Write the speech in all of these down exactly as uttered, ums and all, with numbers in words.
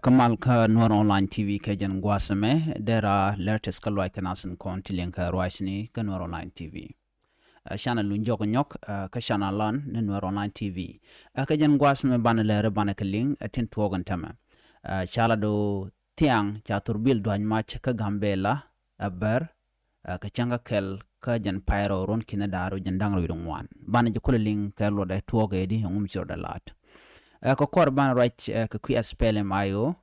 Kä mal kä Nuɛr Online T V kɛ jɛn gua̱a̱th ɛmɛ, dera latest kä luac kɛ nath tin kɔn ti liŋ kɛ ruacni kä Nuɛr Online T V. Ɛ, canɛ luny jɔk nyɔk, ɛ, kä canɛ lan ni Nuɛr Online T V. Ɛ, kä jɛn gua̱a̱th ɛmɛ banɛ lɛri banɛ kɛ liŋ, ɛ, tin tuɔɔk ɛn tämɛ. Ɛ, ca la do̱ thiaŋ ca thurbil dua̱ny mac kä Gambela, ɛ, bär, ɛ, kɛ cäŋ kä kɛl kä jɛn pay rɛw ruɔ̱n ki̱n da̱r wi̱c jɛn da̱ŋ rɛw wi̱c ŋuan. Banɛ jɛ kulɛ liŋ kɛ luɔtdɛ tuɔɔk ɛ di ɛŋu mi ci rɔɔdɛ la̱t. Ɛ, kɛ kɔr banɛ ruac, ɛ, kɛ kui̱ S P L M I O,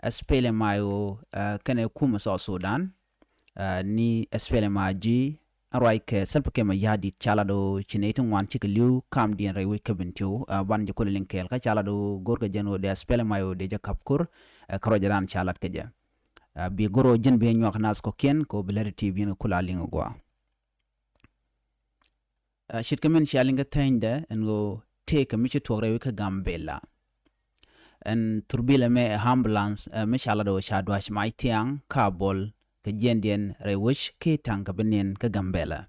S P L M I O, ɛ, kɛnɛ kumɛ South Sudan, ɛ, ni S P L M I G, ɛ ruac kɛ Salva Kiir Mayardit ca la do̱ ci nɛy ti ŋuan cikɛ li̱w kamdiɛn rɛy wec kä Bentiu, ɛ, banɛ jɛ kulɛ liŋ kɛɛl kä ca la do̱ go̱rkɛ jɛn ɣöö dee S P L M I O dee jɛ ka̱p ko̱r, ɛ, kä ruacdan ca lat kɛ jɛ. Ɛ, bi go̱r ɣöö ji̱n bi nyuak naath kɔ̱kiɛn kɛ ɣöö bi lät ti bi yɛn kɛ kula liŋ ɛ gɔaa. Ɛ, ce̱tkɛ min cia liŋ kä thɛnydɛ ɛn ɣöö tëëkɛ mi ci tuɔɔk rɛy wec kä Gambela. Ɛn thurbilɛ mɛ ɛ ambulance, ɛ, mi ca la do̱ ca dua̱c mac thiaŋ kä Bol kɛ jiɛndiɛn rɛy wec kiɛ ta̱ŋ kɛ bi niɛn kä Gambela.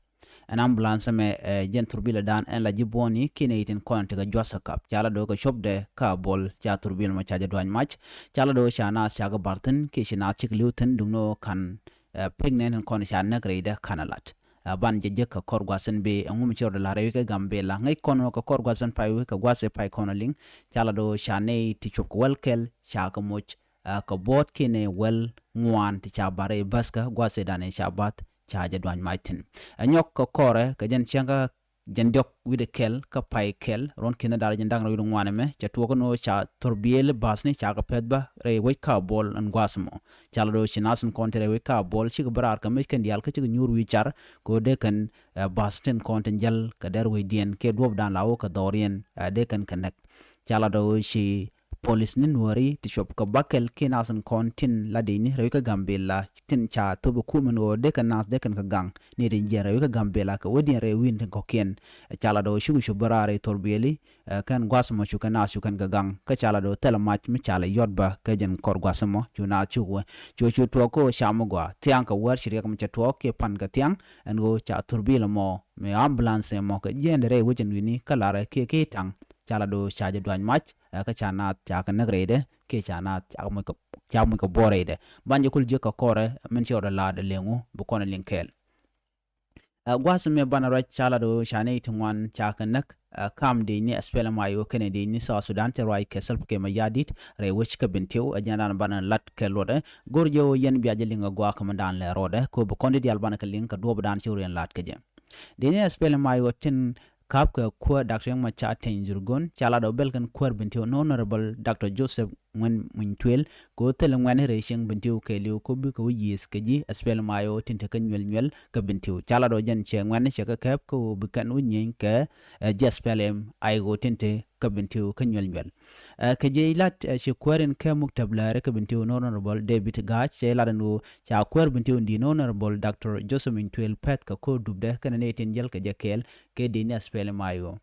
Ɛn ambulance mɛ, ɛ, jɛn thurbilɛ dan ɛn la ji̱ buɔ̱ni kiɛ nɛy tin kɔn tekɛ jua̱th ɛ kap. Ca la do̱ kɛ copdɛ kä Bol ca thurbilɛ mɔ ca jɛ dua̱c mac. Ca la do̱ ca naath ca kɛ ba̱r thi̱n kiɛ ci naath cikɛ li̱w thi̱n duŋni ɣöö ka̱n, ɛ, pek nɛn tin kɔn ca näk rɛydɛ ka̱n ɛ la̱t. Ɛ, banɛ jɛ jek kɛ kɔr gua̱a̱th in bi ɛŋu mi ci rɔɔdɛ la̱r rɛy wec kä Gambela. Ŋäc kɔn ɣöö kɛ kɔr gua̱a̱th in pay wec kɛ gua̱a̱th ɛ pay kɔn ɛ liŋ. Ca la do̱ ca nɛy ti cop kɛ wäl kɛl ca kɛ moc, ɛ, kɛ buɔ̱ɔ̱t kiɛ nɛy wäl ŋuan ti ca ba̱r rɛy bäthkä gua̱a̱th ɛ dan ɛ ca ba̱th ca jɛ dua̱ny mac thi̱n. Ɛ nyɔk kɛ kɔrɛ kɛ jɛn cäŋ kä jɛn diɔ̱k wi̱cdɛ kɛl kä pay kɛl ruɔ̱n ki̱n da̱r jɛn da̱ŋ rɛw wi̱cdɛ ŋuan ɛmɛ cɛ tuɔɔk ɛn ɣöö ca thurbil ba̱thni ca kɛ pɛth bä rɛy wec kä Bol ɛn gua̱a̱th ɛmɔ. Ca la do̱ ci naath tin kɔn te rɛy wec kä Bol cikɛ bi raar kɛ mec kɛn diaal kä cikɛ nyuur wi̱i̱ car kɛ ɣöö dee kɛn, ɛ, ba̱th tin kɔn tin jäl kɛ dɛr wecdiɛn kiɛ duɔ̱ɔ̱pdan la wä kɛ dhɔriɛn, ɛ, dee kɛn kɛ näk. Ca la do̱ ci polis ni Nuääri ti cop kɛ bäkɛl kiɛ naath tin kɔn tin la dicni rɛy wec kä Gambela tin ca thop ɛ kum ɛn ɣöö dee kɛn naath dee kɛn kɛ gaŋ ni tin jiɛn rɛy wec kä Gambela kɛ wecdiɛn rɛy wi̱i̱ni tin kɔ̱kiɛn. Ca la do̱ cukɛ cop bi raar rɛy thurbiɛli, ɛ, kɛn gua̱a̱th ɛmɔ cukɛ naath cukɛn kɛ gaŋ kä ca la do̱ thilɛ mac mi ca la yɔt bä kɛ jɛn kɔr gua̱a̱th ɛmɔ cu naath cuk wä cu cu tuɔɔk kä ɣöö ca mi gɔaa thiaŋ kɛ wäär ci riɛk mi cɛ tuɔɔk kiɛ pan kɛ thiaŋ ɛn ɣöö ca thurbil ɛmɔ mi ambulance ɛmɔ kɛ jiɛndɛ rɛy wec ɛn wi̱ni kä larɛ kiɛ kiɛ ta̱ŋ ca la do̱ ca jɛ dua̱ny mac, ɛ, kä ca naath ca kɛ näk rɛydɛ kiɛ ca naath ca kɛ muc kɛ, ca muc kɛ buɔ̱ɔ̱r rɛydɛ. Banɛ jɛ kul jiäk kɛ kɔrɛ min ci rɔɔdɛ la̱t ɛ liŋ wu bi kɔn ɛ liŋ kɛɛl. Ɛ, gua̱a̱th ɛmɛ banɛ ruac ca la do̱ ca nɛy ti ŋuan ca kɛ näk, ɛ, kam dicni S P L M I O kɛnɛ dicni South Sudan ti ruac kɛ Salva Kiir Mayardit rɛy wec kä Bentiu, ɛ, jɛn dan banɛ lat kɛ luɔtdɛ. Go̱r jɛ ɣöö yɛn bia jɛ liŋ ɛ gɔaa kɛ min dan lɛ rɔɔdɛ kɛ ɣöö bi kɔn di diaal banɛ kɛ liŋ kɛ duɔ̱ɔ̱pdan ci rɔɔdiɛn la̱t kɛ jɛ. Dicni S P L M I O tin ka̱p kɛ kuäär Doctor Riek Machar Teny Dhurgon ca la do̱ bɛl kɛn kuäär Bentiu ni Honorable Doctor Joseph Ŋuɛn Muny Tuël kɛ ɣöö thilɛ ŋuɛ̈tni rɛy cieŋ Bentiu kɛɛliw kɛ ɣöö bikɛ wä yiëëth kɛ ji̱ S P L M I O tin te kä Nyuɛl Nyuɛl kä Bentiu. Ca la do̱ jɛn cɛ ŋuɛ̈tni cɛ kɛ kɛp kɛ ɣöö bi kɛn wä nyieny kɛ, ɛ, ji̱ S P L M I O tin te kä Bentiu kä Nyuɛl Nyuɛl. Ɛ, kɛ jiɛc lat, ɛ, ci kuäär in kɛ muktab läärä kä Bentiu ni Honorable David Gac cɛ lat ɛn ɣöö ca kuäär Bentiu in di̱i̱t ni Honorable Doctor Joseph Muny Tuël pɛ̈th kɛ ko̱r dupdɛ kɛnɛ nɛy tin jäl kɛ jɛ kɛɛl kɛ dicni S P L M I O.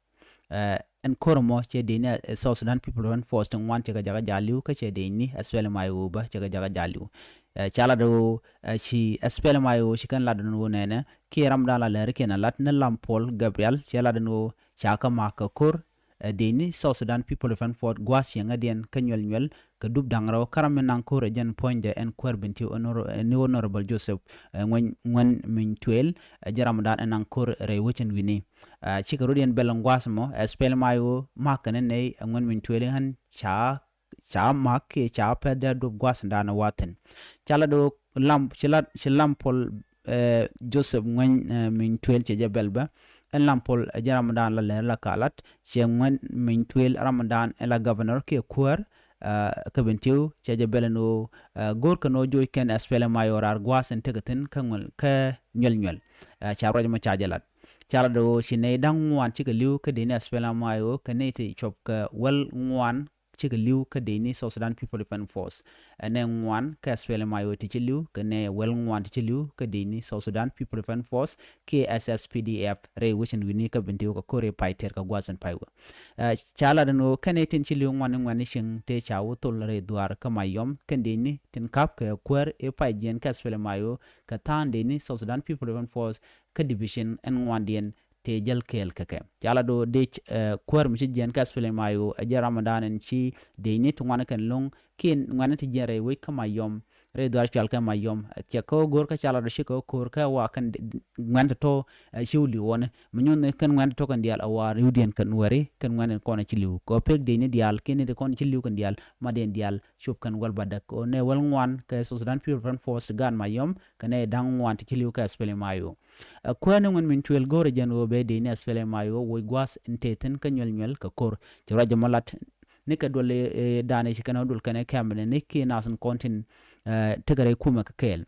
Ɛ, ɛn ko̱r ɛmɔ cɛ dicni, ɛ, South Sudan People Defense Force ti ŋuan cɛ kɛ jakä ja̱ li̱w kä cɛ dicni S P L M I O bä cɛ kɛ jakä ja̱ li̱w. Ɛ, ca lat ɣöö, ɛ, ci S P L M I O ci kɛn lat ɛn ɣöö nɛnɛ kiɛ ramdan la lɛrikiɛn a lat ni Lam Paul Gabriel cɛ lat ɛn ɣöö ca kɛ mak kɛ ko̱r, ɛ, dicni South Sudan People Defense Force gua̱a̱th cieŋädiɛn kä Nyuɛl Nyuɛl kɛ dup da̱ŋ rɛw kä ram mi naŋ ko̱r ɛ jɛn puɔ̱nydɛ ɛn kuäär Bentiu honor-, ɛ, ni Honorable Joseph, ɛ, Ŋuɛn, Ŋuɛn Muny Tuël, ɛ, jɛn ramdan ɛ naŋ ko̱r rɛy wec ɛn wi̱ni. Ɛ, cikɛ rɔ̱diɛn bɛl ɛn gua̱a̱th ɛmɔ, ɛ, S P L M I O mak kɛn nɛy, ɛ, Ŋuɛn Muny Tuël ɣän ca, ca mak kiɛ ca pɛ̈thdɛ duɔ̱p gua̱a̱th ɛn dan ɛ wa̱thi̱n. Ca la do̱ Lam, ci la, ci Lam Paul, ɛ, Joseph Ŋuɛn, ɛ, Muny Tuël cɛ jɛ bɛl bä. Ɛn Lam Paul, ɛ, jɛn ramdan la lɛr la ka lat cɛ Ŋuɛn Muny Tuël ramdan ɛ la governor kiɛ kuäär, ɛ, kä Bentiu cɛ jɛ bɛl ɛn ɣöö, ɛ, go̱o̱r kɛn ɣöö joc kɛn S P L M I O raar gua̱a̱th in tekɛ thi̱n kä Ŋuɛl kä Nyuɛl Nyuɛl. Ɛ, ca ruac ɛmɔ ca jɛ lat. Ca lat ɣöö ci nɛy da̱ŋ ŋuan cikɛ li̱w kä dicni S P L M I O kɛ nɛy ti cop kɛ wäl ŋuan cikɛ li̱w kä dicni South Sudan People Defense Force. Ɛ, nɛy ŋuan kä S P L M I O ti ci li̱w kɛ nɛy wäl ŋuan ti ci li̱w kä dicni South Sudan People Defense Force kiɛ S S P D F rɛy wec ɛn wi̱ni kä Bentiu kɛ ko̱r ëë pay tɛr kɛ gua̱a̱th in pay wä. Ɛ, ca lat ɛn ɣöö kɛn nɛy tin ci li̱w ŋuan ni ŋuan ni cieŋ tëë ca wä thol rɛy dhuaar kä Mayom kɛn dicni tin ka̱p kɛ kuäär ëë pay jiɛn kä S P L M I O kɛ tha̱a̱ŋ dicni South Sudan People Defense Force kä division ɛn ŋuandiɛn tëë jäl kɛɛl kɛ kɛ. Ca lat ɣöö dec, eh, kuäär mi ci jiɛn kä SPLM-IO, ɛ jɛn ram ëëdan ɛn ci dec ni ti ŋuan kɛn lo̱ŋ kiɛ ŋuɛ̈ni ti jiɛn rɛy wec kä Mayom, rɛy dhuaar cɔal kɛ Mayom. Cɛ kɛ ɣöö go̱o̱r kä ca lat ɣöö ci kɛ ɣöö ko̱o̱r kɛ wa kɛn ŋuɛ̈ni tɔ̱tɔ̱, eh, ci wä li̱w ɣɔni. Mi nyuɔ̱n kɛn ŋuɛ̈ni tɔ̱tɔ̱ kɛn diaal a wa ri̱wdiɛn kɛn wɛri, kɛn ŋuɛ̈ni kɔn ci li̱w. Kɛ ɣöö pek dec ni diaal kiɛ ni ti kɔn ci li̱w kɛn diaal, ma dec diaal cop kɛn wäl bädäk. Kɛ ɣöö nɛ wäl ŋuan kɛ South Sudan People Defense Force ti gaat Mayom, kɛ nɛ da̱ŋ ŋuan ti ci li̱w kɛ SPLM-IO. Eh, kuäär ni ŋuɛ̈ni min cuël go̱o̱rɛ jɛn ɣöö bɛ dec ni SPLM-IO woc gua̱a̱th in tëë thi̱n kä Nyuɛl Nyuɛl kɛ ko̱r. Ci ruac jɛ mɔ lat ni kɛ duɔl, eh, eh, da̱a̱n ci kɛn ɣöö duɔl kɛn ɛ kɛmɛ ni kiɛ nath in kɔn tin, eh, tekɛ rɛy kumɛ kɛ kɛɛl.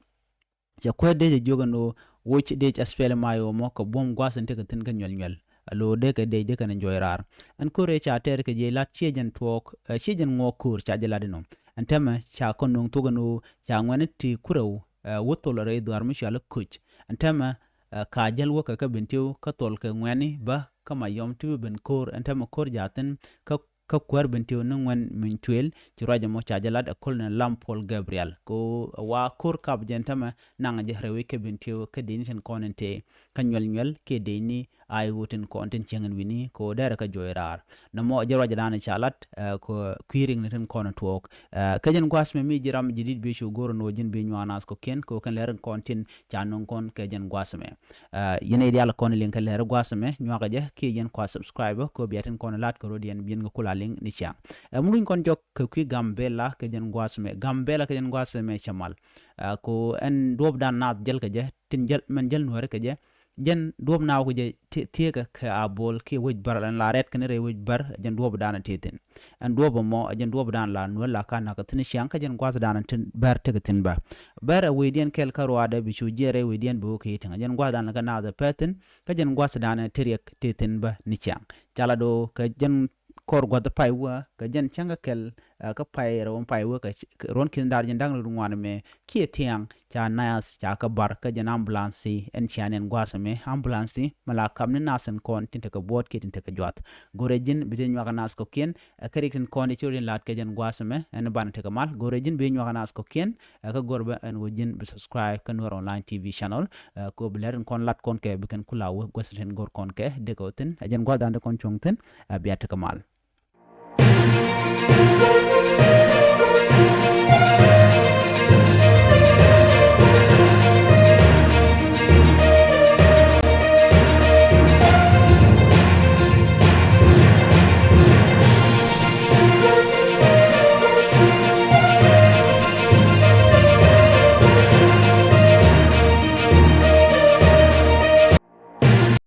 Cɛ kuäär dec ɛ jiök ɛn ɣöö woc dec SPLM-IO mɔ kɛ buɔ̱m gua̱a̱th in tekɛ thi̱n kä Nyuɛl Nyuɛl. Alo dee kɛ dec dee kɛn ɛ juɔc raar. Ɛn ko̱r ëë ca tɛɛr kɛ jiɛc lat ciɛ jɛn tuɔɔk, eh, ciɛ jɛn ŋuɔɔk ko̱r ca jɛ lat inɔ. Ɛn täämɛ ca kɔn nöŋ thuɔ̱k ɛn ɣöö ca ŋuɛ̈ni ti kurɛw, eh, wä thol rɛy dhuaar mi cɔal i̱ Koc. Ɛn täämɛ, eh, ka jäl wäkɛ kä Bentiu kä thol kɛ ŋuɛ̈ni bä kä Mayom ti bi ben ko̱r. Ɛn täämɛ ko̱r jaathin kä kä kuäär Bentiu ni ŋuɛ̈ni min cuël ci ruac ɛmɔ ca jɛ lat ɛ Colonel Lam Paul Gabriel. Kɛ ɣöö wa ko̱r kap jɛn täämɛ naŋ jɛ rɛy wec kä Bentiu kä dec ni tin kɔn in tëë kä Nyuɛl Nyuɛl kiɛ dec ni IO tin kɔn tin cieŋ in wi̱ni kɛ ɣöö derɛ kɛ juɔc raar. Nɔmɔ jɛ ruac ɛ da̱a̱n ca lat, eh, kɛ kui̱ riɛk ni tin kɔn in tuɔɔk. Eh, kɛ jɛn gua̱a̱th mɛ mi ji̱ ram ji̱ di̱t bi cu go̱o̱r ɛn ɣöö ji̱n bi nyuak naath kɔ̱kiɛn kɛ ɣöö kɛn lɛr in kɔn tin ca nöŋ kɔn kɛ jɛn gua̱a̱th mɛ. Eh, yɛn ɛ diaal kɔn liŋ kɛ lɛr gua̱a̱th mɛ nyuakä jɛ kiɛ yɛn kua subscribe kɛ ɣöö bia tin kɔn lat kɛ rɔ̱diɛn bi yɛn kɛ kula liŋ ni ciaŋ. Eh, mi luny kɔn jɔk kɛ kui̱ Gambela kɛ jɛn gua̱a̱th mɛ, Gambela kɛ jɛn gua̱a̱th mɛ cɛ mal. Eh, kɛ ɣöö ɛn duɔ̱ɔ̱pdan naath jäl kɛ jɛ tin jäl mɛn jäl Nuääri kɛ jɛ. Jɛn duɔ̱ɔ̱p naath kɛ jɛ ti-, thieekä kɛ Abol kiɛ wec bär ɛn la rɛt kɛn rɛy wec bär jɛn duɔ̱ɔ̱pdan tëë thi̱n. Ɛn duɔ̱ɔ̱p ɛmɔ ɛ jɛn duɔ̱ɔ̱pdan la Nuäär la ka nakä thi̱n ciaŋ kä jɛn gua̱a̱thdan tin bär tekɛ thi̱n bä. Bär ɛ wecdiɛn kɛl kä ruaadɛ bi cu jiɛɛr ɛ wecdiɛn bi wä kɛ i̱ ti̱ŋ. Ɛ jɛn gua̱a̱thdan kɛ naath ɛ pɛ̈th thi̱n, kä jɛn gua̱a̱thdan ɛ ti riɛk tëë thi̱n bä ni ciaŋ. Ca la do̱ kɛ jɛn kɔr gua̱th pay wä, kɛ jɛn cäŋ kä kɛl, eh, kä pay rɛw pay wä kɛ c-, kɛ ruɔ̱n ki̱n da̱r jɛn da̱ŋ rɛw ŋuan mɛ, kiɛ thiaŋ, ca naath, ca kɛ bar, kä jɛn ambulance, ɛn cia nɛn gua̱a̱th mɛ, ambulance, mɛ la kap ni naath ɛn kɔn, tin tekɛ buɔt kiɛ tin tekɛ juath. Go̱rɛ ji̱n, bi jɛ nyuak naath kɔ̱kiɛn, eh, kä riɛk tin kɔn, ti ci rɔ din la̱t kɛ jɛn gua̱a̱th mɛ, ɛn banɛ tekɛ mal, go̱rɛ ji̱n bi jɛ nyuak naath kɔ̱kiɛn, eh, kä go̱r bä ɛn ɣöö ji̱n bi subscribe kä Nuer Online T V channel, eh, kɛ ɣöö bi lɛr in kɔn lat kɔn kɛ bi kɛn kula wä gua̱th tin go̱r kɔn kɛ dee kɛ wä thi̱n, eh, jɛn gua̱a̱thdan dee kɔn cuɔ̱ŋ thi̱n, eh, bia tekɛ mal.